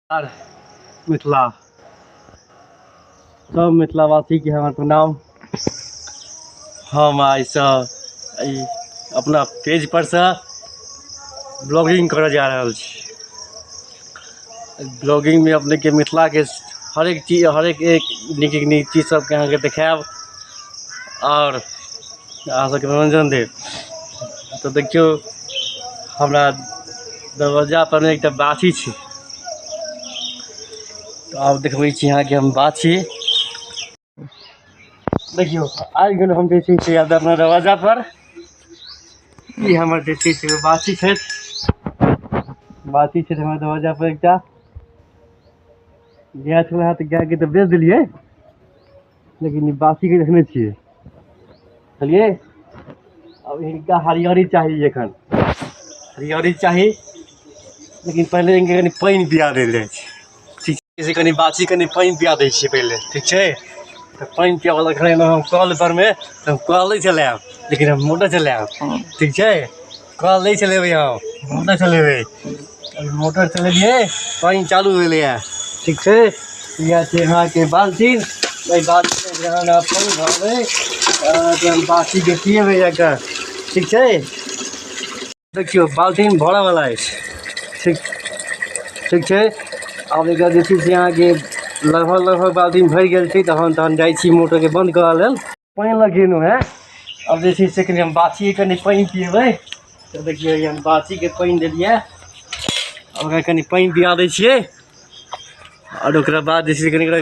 आर मिथिला सब मिथिलावासीके हमर प्रणाम। हम आइसँ एहि अपना पेज परसँ ब्लॉगिंग करऽ जा रहल छी। ब्लॉगिंगमे अपनेके मिथिलाके हरेक चीज, हरेक एक नीक नीक चीज सबके अहाँके देखायब आओर अहाँ सबके मनोरञ्जन देब। तऽ देखियौ, हमरा दरवज्जा पर एकटा बाछी छै, तऽ आब देखबै छी अहाँके हम बाछी। देखियौ, आबि गेलहुँ हम जे छै से आब अपना दरवाजा पर। ई हमर जे छै से बाछी छथि, बाछी छथि हमर दरवाजा पर। एकटा गाय छलै हँ तऽ गायके तऽ बेच देलियै, लेकिन ई बाछीके रखने छियै। बुझलियै? आब हिनका हरियरी चाही, एखन हरियरी चाही, लेकिन पहिले हिनका कनि पानि पिया देल जाइ छै। ठीक छै, कनि बाछी कनि पानि पिया दै छियै पहिले। ठीक छै, तऽ पानि पियाबऽ लए एखन एलहुँ हम कल परमे। तऽ हम कल नहि चलायब, लेकिन हम मोटर चलायब। ठीक छै, कल नहि चलेबै, हम मोटर चलेबै। अभी मोटर चलेलियै, पानि चालू भेलैए। ठीक छै, इएह छै अहाँके बाल्टीन। एहि बाल्टीनमे जहन अहाँ पानि भरबै, अहाँके हम बाछीके पिएबै जाकऽ। ठीक छै, देखियौ, बाल्टीन भरऽवला अछि। ठीक ठीक छै, आब एकर जे छै से अहाँके लगभग लगभग बाल्टीन भरि गेल छै। तहन तहन जाइ छी मोटरके बन्द करऽ लेल। पानि लगेलहुँ हेँ, आब जे छै से कनि हम बाछीके कनि पानि पिएबै। तऽ देखियौ, हम बाछीके पानि देलियै, ओकरा कनि पानि पिया दै छियै आओर ओकरा बाद जे छै से कनि ओकरा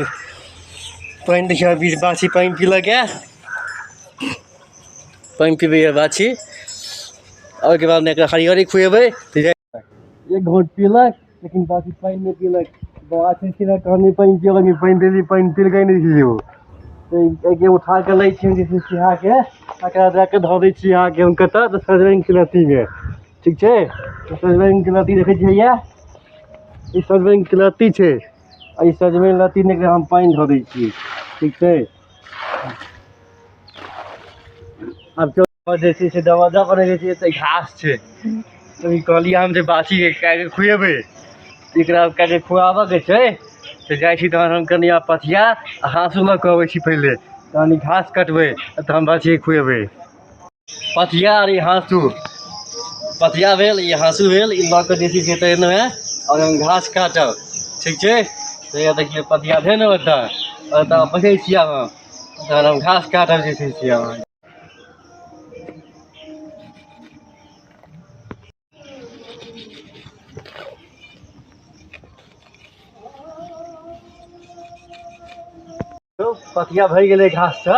पानि, देखियौ, अभी बाछी पानि पीलक। पानि पीबैए बाछी, ओहिके बाद एकरा हरियरी खुएबै। तऽ एक घोंट पीलक, लेकिन बाछी पानि नहि पीलक। बाछी छै कहनी पानि पियलक, पानि देली, पानि पीलकै नहि। छै ओ तऽ एहिके उठा कऽ लै छियै जे छै से अहाँके, एकरा दए कऽ धऽ दै छियै अहाँके हम कतऽ? तऽ सजमनिके लत्तीमे। ठीक छै, तऽ सजमनिके लत्ती देखै छियै, इएह ई सजमनिके लत्ती छै। आ ई सजमनि लत्तीमे एकरा हम पानि धऽ दै छियै। ठीक छै, आब जे छै से दरवाजा पर जे छै से घास छै। तऽ ई कहलियै हम जे बाछीके काटि कऽ खुएबै, एकरा काटि कऽ खुआबऽके छै। तऽ जाइ छी तहन हम कनि आब पथिया आ हाँसू लऽ कऽ अबै छी पहिले, तहन ई घास कटबै आ तहन बाछीके खुएबै। पथिया आर ई हाँसू, पथिया भेल, ई हाँसू भेल, ई लऽ कऽ जे छै से एतऽ एलहुँ हेँ आओर हम घास काटब। ठीक छै, तऽ हैया देखियौ, पथिया भेल ने ओतऽ, ओतऽ बैसै छी आब हम, तहन हम घास काटब जे छै से आब। पथिया भरि गेलै घाससँ,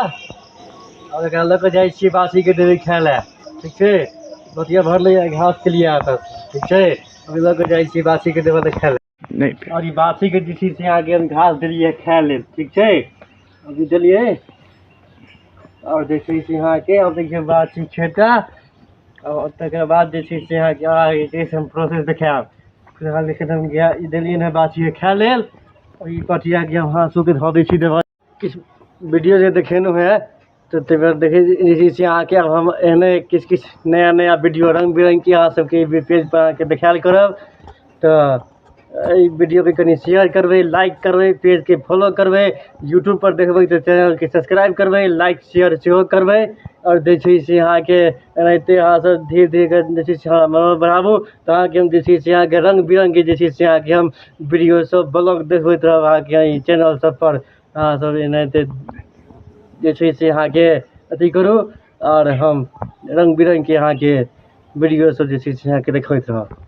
आओर एकरा लऽ कऽ जाइ छियै बाछीके देबै खाय लए। ठीक छै, पथिया भरलै घासके लिए एतऽ। ठीक छै, अभी लऽ कऽ जाइ छियै बाछीके देबऽ लए खाय लए। नहि, आओर ई बाछीके जे छै से अहाँके हम घास देलियै खाय लेल। ठीक छै, अभी देलियै, आओर जे छै से अहाँके आब देखियौ, बाछी खेता आओर तकर बाद जे छै से अहाँके अहाँके जे छै हम प्रोसेस देखायब। फिलहाल देखियौ, हम गाय देलियै हँ बाछीके खाय लेल। ई पथियाके हम हाँसूके धऽ दै छी देबऽ। किछु वीडियो जे देखेलहुँ हेँ, तऽ ताहि पर देखै जे छै से अहाँके आब हम एहने किछु किछु नया नया वीडियो रङ्ग बिरङ्गके अहाँ सबके पेज पर अहाँके देखायल करब। तऽ एहि वीडियोके कनि शेयर करबै, लाइक करबै, पेजके फॉलो करबै। यूट्यूब पर देखबै तऽ चैनलके सब्सक्राइब करबै, लाइक शेयर सेहो करबै। आओर जे छै से अहाँके एनाहिते अहाँ सब धीरे धीरे जे छै से हमरा मनोबल बढ़ाबू, तऽ अहाँके हम जे छै से अहाँके रङ्ग बिरङ्गके जे छै से अहाँके हम वीडियो सब ब्लॉग देखबैत रहब अहाँके एहि चैनल सब पर। अहाँ सब एनाहिते जे छै से अहाँके अथी करू, आओर हम रङ्ग बिरङ्गके अहाँके वीडियो सब जे छै से अहाँके देखबैत रहब।